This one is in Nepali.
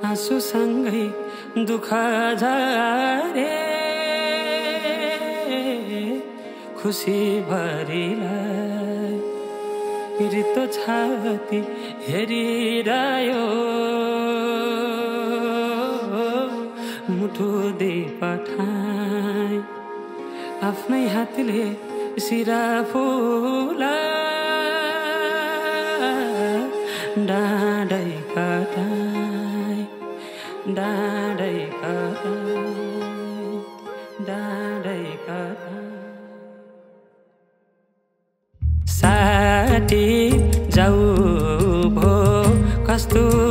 आँसुसँगै दुःख झारे खुसी भरिलाई रित्तो छाती हेरिरह्यो मुठु दे पठाए आफ्नै हातले सिरा फुला डाँडै कटाए डाँडै कटाए डाँडै कटाए साटी जाऊ भो कस्तो